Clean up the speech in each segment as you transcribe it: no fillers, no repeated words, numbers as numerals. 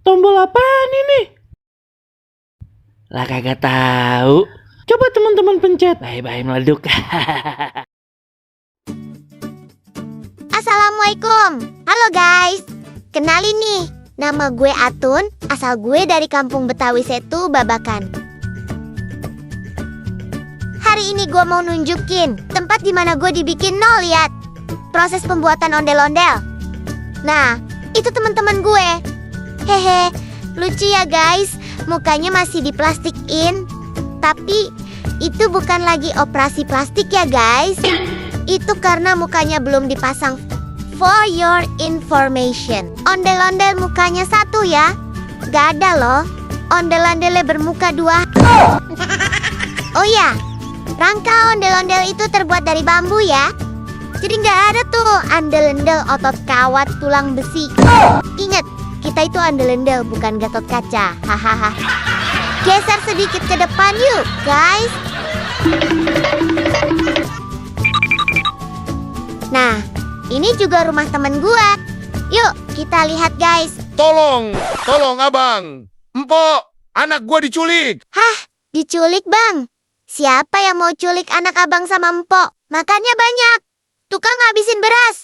tombol apaan ini? Lah kagak tahu. Coba teman-teman pencet. Bye-bye meleduk. Assalamualaikum. Halo guys. Kenalin nih, nama gue Atun. Asal gue dari kampung Betawi Setu, Babakan. Hari ini gue mau nunjukin tempat dimana gue dibikin nol. Lihat proses pembuatan ondel-ondel. Nah, itu teman-teman gue. Hehe, lucu ya guys. Mukanya masih diplastikin. Tapi itu bukan lagi operasi plastik ya guys. Itu karena mukanya belum dipasang. For your information, ondel-ondel mukanya satu ya. Gak ada loh ondel-ondelnya bermuka dua. Oh ya, rangka ondel-ondel itu terbuat dari bambu ya. Jadi gak ada tuh andel-endel otot kawat tulang besi. Ingat, kita itu andel-endel bukan Gatot Kaca. Hahaha. Geser sedikit ke depan yuk guys. Nah, ini juga rumah temen gua. Yuk kita lihat guys. Tolong abang. Empok, anak gua diculik. Hah, diculik bang? Siapa yang mau culik anak abang sama empok? Makannya banyak. Tukang ngabisin beras.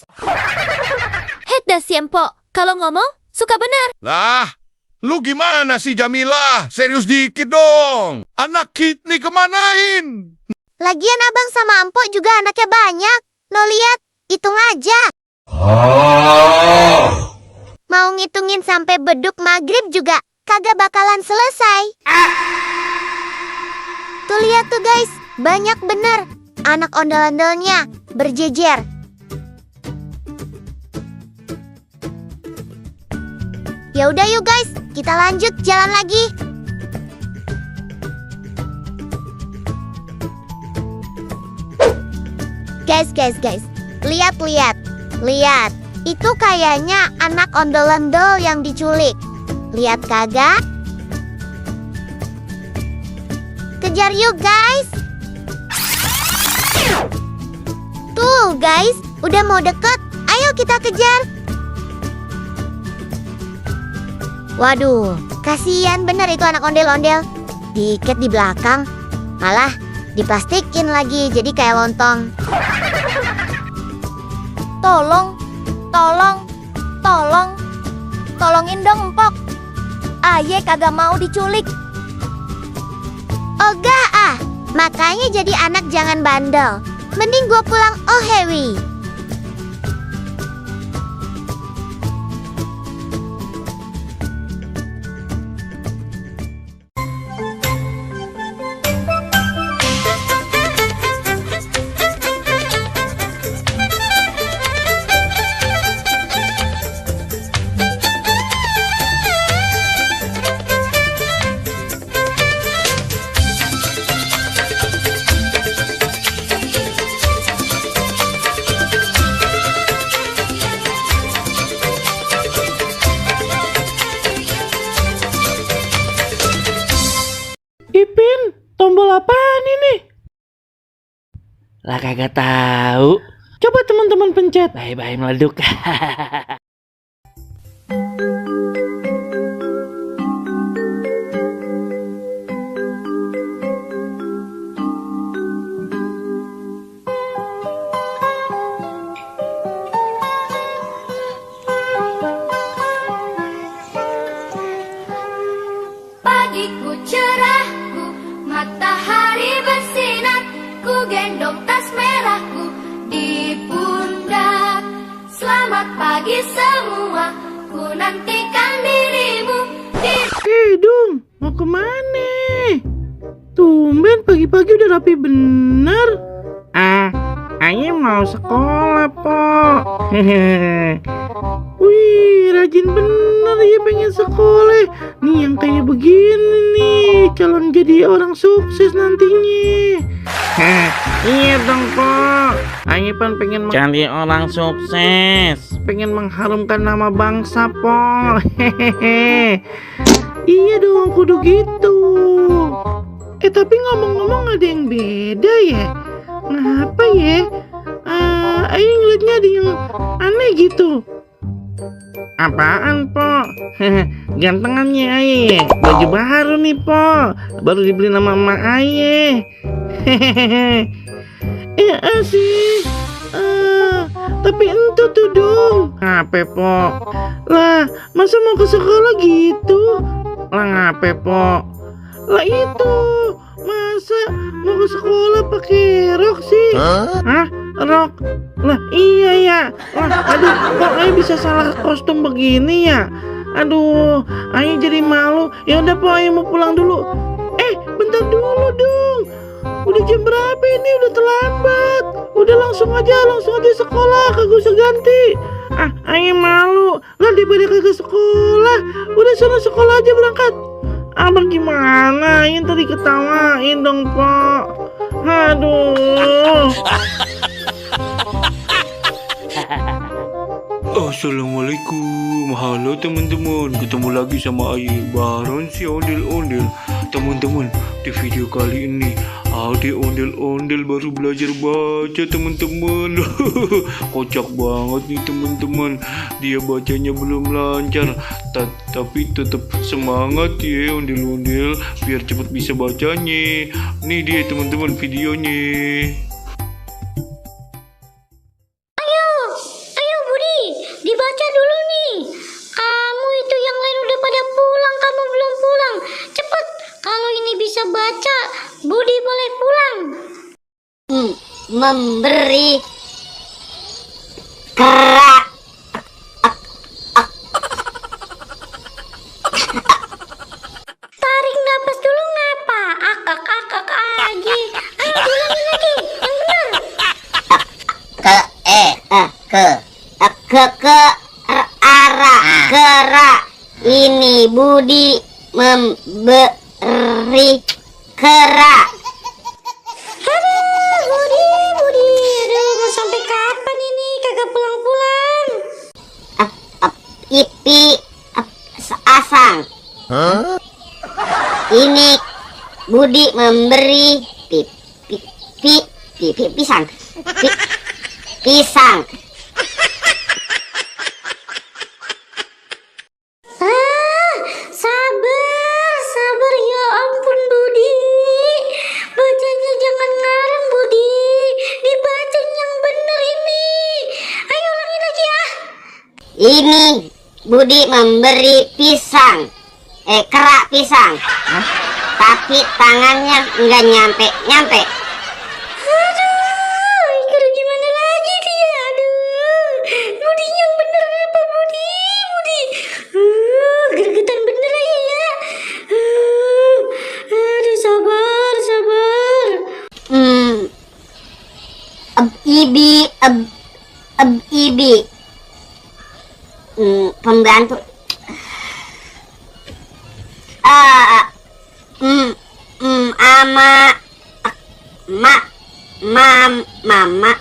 Dah si empok, kalau ngomong suka benar. Lah, lu gimana sih Jamilah? Serius dikit dong. Anak Kitni kemanain? Lagian abang sama empok juga anaknya banyak. Lo lihat, hitung aja. Mau ngitungin sampai beduk maghrib juga kagak bakalan selesai. Tuh lihat tuh guys, banyak bener. Anak ondel-ondelnya berjejer. Ya udah yuk guys, kita lanjut jalan lagi. Guys. Lihat. Itu kayaknya anak ondel-ondel yang diculik. Lihat kagak? Kejar yuk guys. Tuh guys, udah mau deket. Ayo kita kejar. Waduh, kasihan bener itu anak ondel-ondel. Diikat di belakang, malah diplastikin lagi jadi kayak lontong. Tolongin dong empok. Aye kagak mau diculik. Ogah ah, makanya jadi anak jangan bandel. Mending gua pulang Hewi. Ipin, tombol apaan ini? Lah kagak tahu. Coba teman-teman pencet. Bye-bye meleduk. Pagiku cerahku, matahari bersinar, ku gendong tas merahku di pundak. Selamat pagi semua, ku nantikan dirimu di... Dung, mau kemana? Tumben pagi-pagi udah rapi bener. Ayo mau sekolah, Po. Wih, rajin bener ya pengen sekolah. Nih yang kayak begini nih, calon jadi orang sukses nantinya. Iya dong, Po. Ayo pan pengen jadi orang sukses. Pengen mengharumkan nama bangsa, Po. Iya dong, kudu gitu. Tapi ngomong-ngomong ada yang beda ya. Ngapa ya? Ayo ngeliatnya ada yang aneh gitu. Apaan, Po? Gantengannya Aye. Baju baru nih, Po. Baru dibeli nama emak Aye. Sih. Tapi ente tuh dong. Ngape, Po? Lah, masa mau ke sekolah gitu? Lah ngape, Po? Lah itu, masa mau ke sekolah pakai rok sih? Hah? Rok? Lah iya ya. Lah aduh, kok Ayo bisa salah kostum begini ya? Aduh, Ayo jadi malu. Ya udah Po, Ayo mau pulang dulu. Bentar dulu dong. Udah jam berapa ini? Udah terlambat. Udah langsung aja sekolah, kagak usah ganti. Ayo malu. Lah daripada kagak sekolah, udah sana sekolah aja berangkat. Abang gimana? Ini tadi ketawain dong, Pak. Aduh. Assalamualaikum. Halo teman-teman, ketemu lagi sama Aye Baron si ondel-ondel. Teman-teman, di video kali ini ada ondel-ondel baru belajar baca teman-teman. Kocak banget nih teman-teman. Dia bacanya belum lancar, tapi tetap semangat ya ondel-ondel biar cepat bisa bacanya. Nih dia teman-teman videonya. Dibaca dulu nih. Kamu itu yang lain udah pada pulang, kamu belum pulang. Cepet, kalau ini bisa baca, Budi boleh pulang. Memberi kerak. Tarik napas dulu ngapa? Akak lagi. Ayo ulangin lagi, yang benar. Kerak. Ini Budi memberi kerak. Aduh, Budi. Aduh, mau sampai kapan ini kagak pulang-pulang? Pipi asang. Ini Budi memberi pisang. Pisang. Sabar ya ampun Budi. Bacanya jangan ngarang Budi. Dibacain yang bener ini. Ayo ulangin lagi ya. Ini Budi memberi pisang. Kerak pisang. Tapi tangannya nggak nyampe. Aduh, Iker gimana lagi dia? Aduh, Budi yang bener apa Budi? Gregetan bener aja ya. Aduh, sabar. Ibi. Pembantu. Ama. Mama.